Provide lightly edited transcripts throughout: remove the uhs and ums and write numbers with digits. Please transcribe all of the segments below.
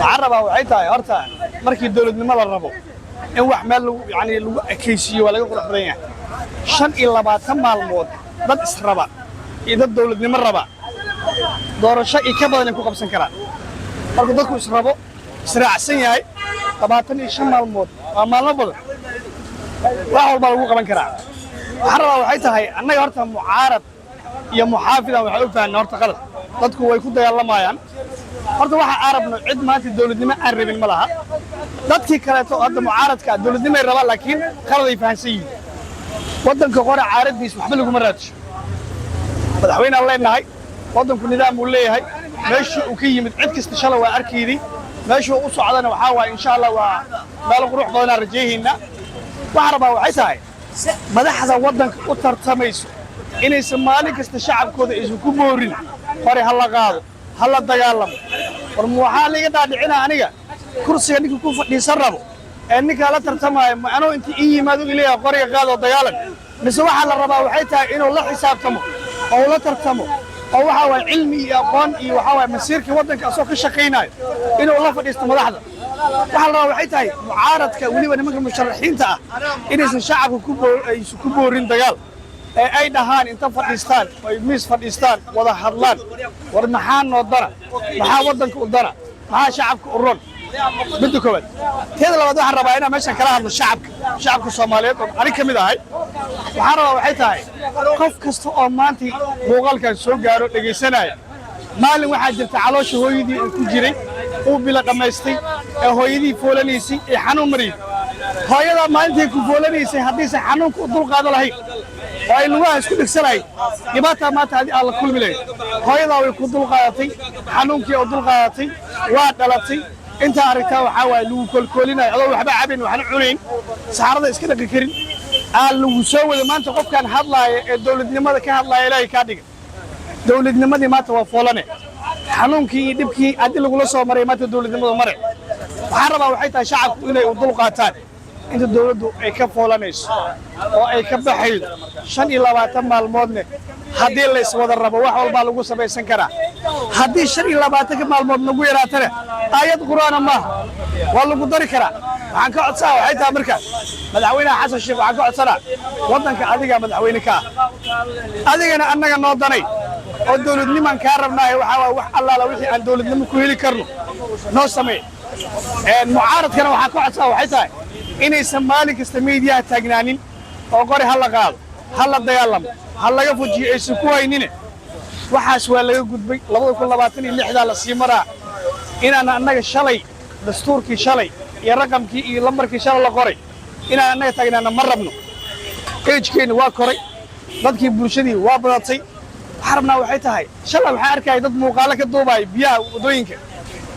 Waxaan rabaa waxay tahay, horta markii dowladnimo la rabo in wax meel lagu yani lagu ekaysiiyo, waa laga qurux badan yahay. 25 maalmood dad israba iyo dad dowladnimo raba doorasho iyo ka badan ay ku qabsan karaan. Markuu dadku israbo, israacsan yahay, 25 maalmood waa maalmo badan, wax walbaa lagu qaban karaa. Waxaan rabaa waxay tahay, annaga horta mucaarad iyo muxaafidan waxay u fahanna horta qalad. Dadku way ku dagaalamayaan. Horta waxa aan rabno, cid maanta dowladnimo aan rabin ma laha. Dadkii kaleeto hadda mucaaradka ah dowladnimay rabaan, laakiin qalad ay fahansan yihiin. Waddanka qora caaraddiis waxba laguma raadsho. Madaxweynaan leenahay, waddanku nidaam uu leeyahay. Meeshii uu ka yimid cid kasta shalay waa arkaydii. Meeshuu u socdana waxaa waaye, insha Allah, waa meelo qurux badanaan rajayhaynaa. Waxaan rabaa waxay tahay, madaxda waddanka u tartamayso inaysan maalin kasta shacabkooda aysan ku boorin qori ha la qaado, ha la dagaalamo. War ma waxaa liiga dhaadhicinaa aniga kursiga ninka ku fadhiisan rabo ee ninkaa la tartamaayo, ma anuu inta ii yimaado ileeyahay qoriga qaadoo dagaalan? Mise waxaa la rabaa waxay tahay inuu la xisaabtamo oo la tartamo, oo waxaa waaye cilmi iyo aqoon iyo waxaa waaye masiirkii waddanka asoo ka shaqaynayo inuu la fadhiisto madaxda. Waxaa la rabaa waxay tahay, mucaaradka, weliba nimanka musharaxiinta ah, inaysan shacabka aysan ku boorin dagaal, ee ay dhahaan inta fadhiistaan oo ay miis fadhiistaan, wada hadlaan: war maxaa noo dana? Maxaa waddanka u dana? Maxaa shacabka u ron? Midda koowaad. Teeda labaad, waxaan rabaa inaan meeshan kala hadlo shacabka Soomaaliyeed oo anig ka mid ahay. Waxaan rabaa waxay tahay, qof kasta oo maanta muuqaalkan soo gaaro, dhegaysanaya, maalin waxaa jirta caloosha hooyadii uu ku jiray, uu bila dhammaystay, ee hooyadii foolanaysay ee xanuun mariyey. Hooyadaa maalintay ku foolanaysay, haddaysan xanuunka u dulqaado lahayn oo ay lugaha isku dhigsan lahayd, dhibaataa maanta adi aad la kulmi lahayd. Hooyadaa way ku dulqaadatay xanuunkii oo dulqaadatay, waa dhalatay. Intaa aragtaa waxaa waaye lagu koolkoolinayo, adoo waxba cabayn, waxna cunayn, saxarada iska dhaqi karin, aa lagu soo wada. Maanta qofkaan hadlaaya ee dowladnimada ka hadlaaya, Ilaahay kaa dhiga. Dowladnimadii maanta waa foolane. Xanuunkii iyo dhibkii haddii lagula soo maray, maanta dowladnimada mare. Waxaan rabaa waxay tahay, shacabku inay u dulqaataan inta dowladdu ay ka foolanayso oo ay ka baxaydo. 25 maalmoodne haddii la iswada rabo, wax walbaa lagu samaysan karaa. Haddii 25-ka maalmood lagu yaraatana, aayad Qur'aana maaha, waa lagu dari karaa. Waxaan ka codsanaa waxay tahay marka, Madaxweynaha Xasan Sheekh waxaan ka codsanaa, waddanka adigaa madaxweyne ka ah, adigana annaga noo danay oo dowladnimaan kaa rabnaaye. Waxaa waay, wax allaala wixii aan dowladnimo ku heli karno noo samee. Mucaaradkana waxaan ka codsanaa waxay tahay, inaysan maalin kasta media-ha taagnaanin oo qori ha la qaado, ha la dagaalamo, ha laga fujiyo aysan ku haynine. Waxaas waa laga gudbay. 2026-daa la sii maraa. Inaan annaga shalay dastuurkii shalay iyo raqamkii iyo lambarkii shalay la qoray inaan annaga taagnaana ma rabno. Age-keenni waa koray, dadkii bulshadii waa badatay. Waxaan rabnaa waxay tahay, shalay waxaan arkaya dad muuqaalo ka duubaya biyaha waddooyinka.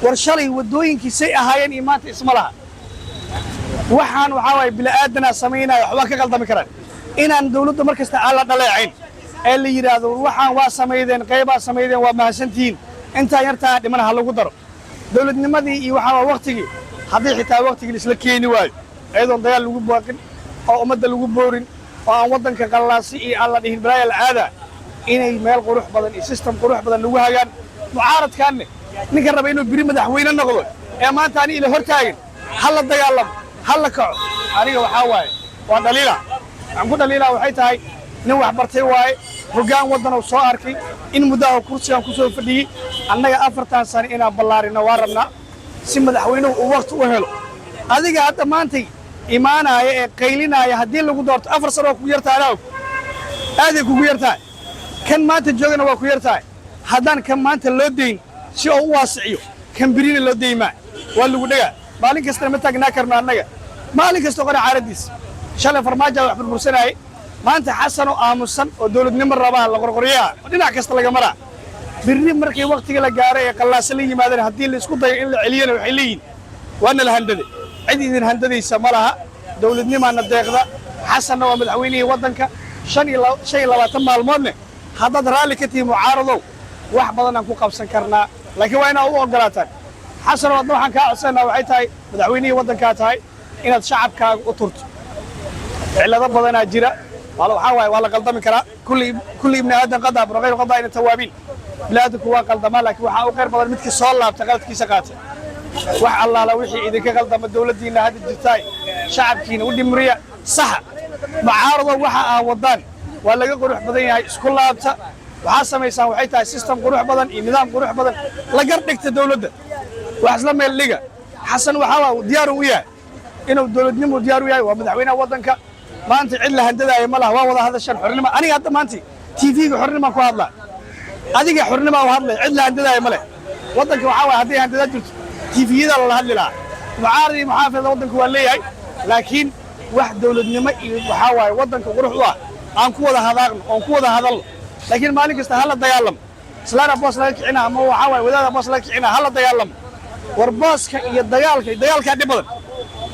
War shalay waddooyinkii say ahaayeen iyo maanta isma laha. Waxaan waxaa waaye bini'aadanaa samaynaya, waxbaa ka qaldami karaan. Inaan dawladda mar kasta aan la dhaleecayn ee la yidhaahdo: waxaan waa samaydeen, qaybaa samaydeen, waa mahadsantihiin, intaa yartaa dhiman ha lagu daro. Dawladnimadii iyo waxaa waa waktigii, haddii xitaa waktigii laisla keeni waayo, iyadoon dagaal lagu baaqin oo ummadda lagu boorin oo aan waddanka qallaasi iyo aan la dhihin balaaya la aadaa, inay meel qurux badan iyo system qurux badan lagu hagaan. Mucaaradkaanne, ninka raba inuu biri madaxweyne noqdo ee maanta ani ila hortaagan, ha la dagaalamo, ha la kaco, aniga waxaa waaye waa dhaliila. Waxaan ku dhaliilaa waxay tahay, nin wax bartay waaye, hoggaan waddan soo arkay, in muddaha kursigan ku soo fadhiyey. Annaga 4-tan sano inaan ballaarino waa rabnaa, si madaxweynuhu uu waqti u helo. Adiga hadda maantay imaanaya ee qaylinaya, haddii lagu doorto 4 sano waa kugu yartahay. Anaa og, aaday kugu yartahay. Kan maanta joogana waa ku yartahay. Haddaan kan maanta loo dayn si oo u waasiciyo, kan birina loo daymaa, waa lagu dhegaa. Maalin kastana ma taagnaa karno annaga maalin kasta qora caaradiis. Shalay Farmaaja wax burbursanayay, maanta Xasan oo aamusan oo dowladnimo rabaa la qorqoryaha oo dhinac kasta laga maraa. Birri markii waktiga la gaaro ee qallaasa la yimaadana, haddii la isku dayo in la celiyana, waxay leeyihin waana la handade. Cid idin handadaysa ma laha. Dowladnimaana deeqda. Xasanna waa madaxweynihii waddanka. 25 maalmoodne haddaad raalli ka tihiin, mucaaradow, wax badanaan ku qabsan karnaa, laakiin waa inaad u oggolaataan. Xasanow, adna waxaan kaa codsanaa waxay tahay, madaxweynihii waddankaa tahay, inaad shacabkaaga u turto. Cillado badanaa jira. Waxaa waaye waa la qaldami karaa. Kulli ibni aadan qadaa wa khayru qadaa'ina tawaabiin. Bini aadamku waa qaldamaa, laakiin waxaa u khayr badan midkii soo laabta, qaladkiisa qaata. Wax allaala wixii idinka qaldama dowladdiinna hadda jirtaay, shacabkiina u dhimriya. Saxa mucaarado waxa aa wadaan waa laga qurux badan yahay. Isku laabta. Waxaa samaysaan waxay tahay system qurux badan iyo nidaam qurux badan la gar dhigta dowladda, wax isla meel dhiga. Xasan waxaa waa diyaar u yahay inuu dowladnimo diyaar u yahay, waa madaxweynaha waddanka. Maanta cid la handadaaya ma laha, waa wada hadashaan, xornimo. Aniga hadda maanta TV-ga xornimaan ku hadlaa, adiga xornimaa u hadlay, cid la handadaaya ma leh. Waddanka waxaa waaya hadday handadaa jirto, TV-yada lala hadli lahaa. Mucaarad iyo muxaafida waddanka waa leeyahay, laakiin wax dowladnimo iyo waxaa waaye waddanka qurux u ah aan ku wada hadaaqno oon ku wada hadalno. Laakiin maalin kasta hala dagaalamo, islaana boos laga kicina ama waxaa waaye wadaada boos laga kicina, hala dagaalamo. War booska iyo dagaalka, dagaalkaa dhib badan.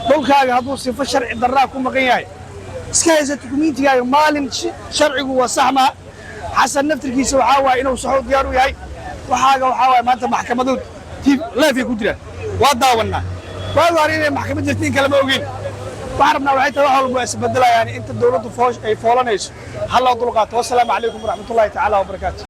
Dhulkaaga hadduu sifo sharci darraa ku maqan yahay, iska haysa dukumiintigaaga. Maalin sharcigu waa sax maa. Xasan naftirkiisa waxaa waaye inuu saxo diyaar u yahay. Waxaaga waxaa waaye maanta maxkamadood live ay ku jiraan, waa daawannaa. Waagi hore inay maxkamad jirta in kalema ogeyn. Waxaan rabnaa waxay tahay wax walba waa isbedelayaan inta dowladdu foosh ay foolanayso. Ha loo dulqaato. Wassalaamu calaykum waraxmatullaahi tacaala wabarakaatu.